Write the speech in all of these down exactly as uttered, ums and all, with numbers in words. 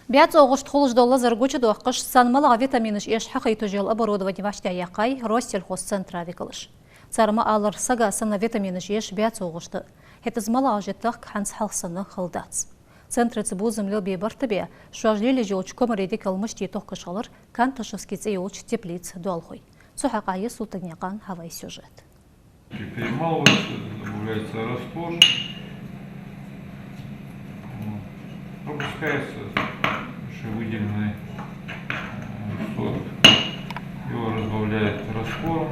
БаьцовгӀашта хулаш дола лазар гучадоаккхаш, царна малагӀа витаминаш эш хьахайташ йола оборудовани вӀаштӀехьаяьккхай Россельхозцентра викалаша. Цар ма аллара, сага санна витаминаш эш баьцовгӀашта. ХӀаьта из малагӀаш я тахка хӀанз хьалха санна хала дац. Центраца бувзам лелабе барт бе, шоаш лелаеш йолча комарий дикал мишта тохкаш хилар Канташевски цӀи йолча теплица доалахой. Цу хьакъехьа я Султыгнаькъан Хьавай сюжет. Перемалывается, добавляется раствор. Вот. Пропускается уже выделенный, э, сок. Его разбавляют раствором.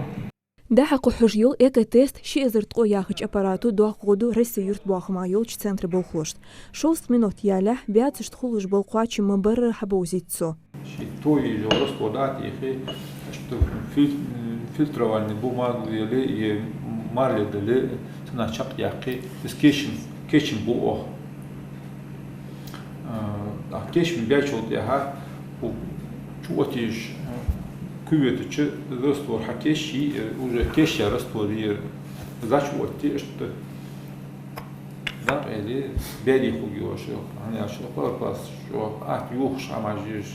ДӀахьакхухьаш йола «Экотест ши эзар ткъо» яхача аппарато доккха гӀо ду Россе юртбоахама йолча центра болхлошта. Шовзткъа минот ялалехь баьцашта хулаш бола кхоачам ма барра хьабовзийт цо. Ши тоеш йола раствор дӀатехе, иштта филь-, фильтровальный бумага яле, е марля дале, цунах чакхъяккхе, из кечам, кечам бу оаха. А, а кечам баьчул тӀехьагӀа, хӀу чу оттаеш, а, кювета чу раствор хьакечйе, э, уже кечъяь раствор я ер. Зачу оттае иштта. ДӀакъайле, баьри хургйолаш, хӀана аьлча, хлоропласт чу атта юхаш хӀамаш я уж.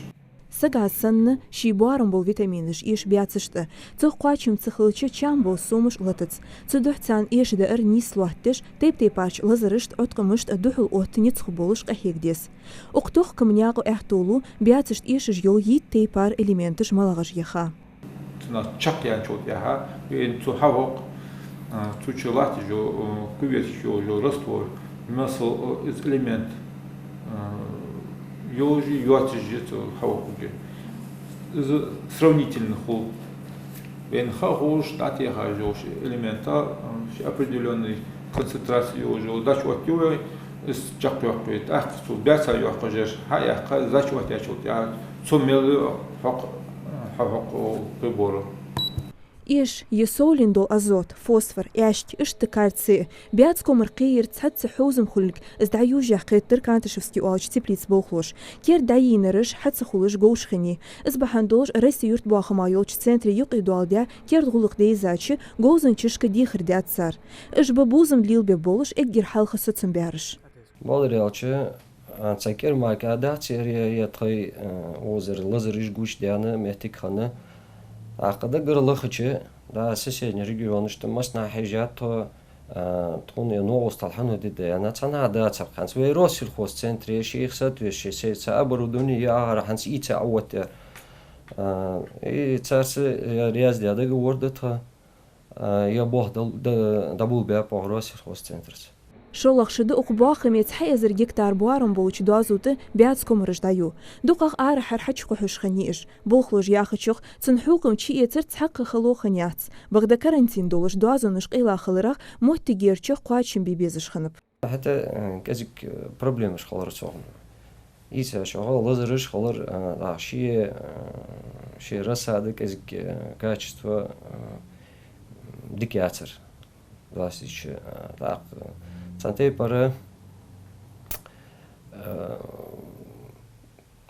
Сага санна, ший боарам бола витаминаш эш баьцашта. Цох кхоачам ца хилча, чам бола сомаш латац. Цудухьа царна эша даар нийса лоаттадеш, тайп-тайпарча лазарашта, Ӏоткъамашта духьал отта ницкъ болаш къахьега деза. Укх тохкама наькъа аьттув лу баьцашта эшаш йола йиъ тайпара элементаш малагӀаш я ха. Цунах чакхъяьнначул тӀехьагӀа, вайна цу хьахьокх, а, цу чу латташ йола, а, кювета чу йола раствор, масала, а, из элемент, а, йолаш я, йоацаш я цу хьахьокхаргахьа. Из сравнительно хул. Вайна ха хулаш, дӀатеха йолаш элемента, а, ши определённый концентраци йолаш йола зачу оттаю вай, из чакхйоаккх вай. ТӀаккха цу баьца йоаккхаш яр хьаяьккха, зачу оттаяьчул тӀехьагӀа цо мел я хьокх-, хьахьокх прибора. Эш, е совлен дола азот, фосфор, аьшк, иштта кальций, баьца комар кхеярца цхьацца хьовзам хулилга, из дӀаювшех кхийттар Канташевски оалача теплица болхлоша. Керда дӀайийнараш хьа ца хулаш говш хиннай. Из бахьан долаш Россе юртбоахама йолча центре юкъе доаладаь керда гӀулакх дайзача, говзанчашка дехар даьд цар. Уж ба бувзам лелабе болаш эггара хьалха соцам баьраш. Балар аьлча, а, цхьа кӀира мара дац ер, е, е тхоай, а, озар, лазараш гучадаьнна моттиг хинна. ТӀаккха даггара лахача, да, соседний регионашта массанахьа хьежад тхо, а, тхона е новкъостал хьан де да аьнна, цхьаннахьа дацар. ХӀанз вай Россельхозцентре шийх соответствующее се-, цхьа оборудовани я, ахара хӀанз ийца Ӏооттаяр. А, и царца, э, раьздаь договор да тха. А, е болх дӀа-, дӀа-, дӀаболабаьб оаха Россельхозцентраца. ШоллагӀа шу да укх боахаме цхьа эзар гектар боарам болча доазув тӀа баьца комараш дӀаю. ДукхагӀа арахьара хьачукхухьаш хиннай уж. Болхлоша яхачох, цун хьукам чуэцар цхьаккха хало хиннаяц. Бакъда карантин долаш доазонаш къайла хиларах моттигерча кхоачам бе безаш хиннаб. ХӀаьта, э, кӀезига, э, проблемаш хилар цох. Ийца шоага лазараш хилар, э, а, ший, э, ший рассада кӀезига, э, качество, э, дика яцар. Ласича, э, тӀаккха, э, цхьан тайпара, э,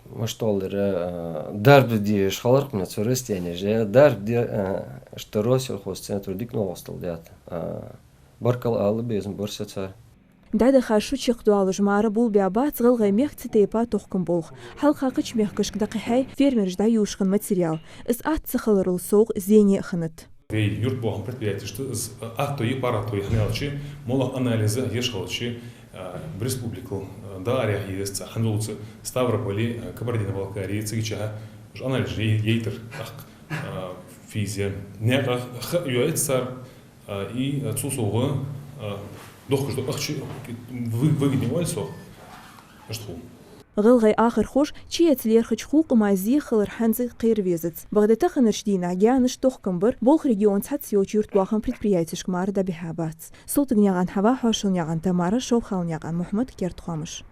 мишта оалар, э, дарба де дезаш хилар-кх цу растенеша, дарба де, э, иштта Россельхозцентро дика новкъостал даьд. Э, баркал ала безам бар са цар. ДӀадахача шу чакхдоалаш мара болабаьбац ГӀалгӀай мехка цу тайпара тохкама болх. Хьалха кхыча мехкашка дӀакхихьай фермераша дӀаювш хинна материал. Из атта ца хиларал совгӀа зене а хиннад. Вай юртбоахама предприятешта из атто я, паргӀато я, хӀана аьлча, моллагӀа анализ еш хилча, а, республикал, а, дӀаарахьа еза цар. ХӀанзалца Ставрополе, а, Кабардино-Балкарие, цигача уж анализ яй-, яйтар, тӀаккха, а, физия. Наькъа ха йоац цар, а, и, а, цул совгӀа, а, дохкаш дола ахча вы-, выгоднее оал сох, иштта хул. ГӀалгӀай ахархоша чуэца лаьрхӀача хукъама зе хилар хӀанз кхера везац. Бакъда таханарча дийнахьа гаьнаш тохкам бар болх региона цхьацца йолча юртбоахама предприятешка мара дӀабихьабац. Султыгнаькъан Хьава, Хьошалнаькъан Тамара, Шовхалнаькъан Мухьмад, «Керда хоамаш».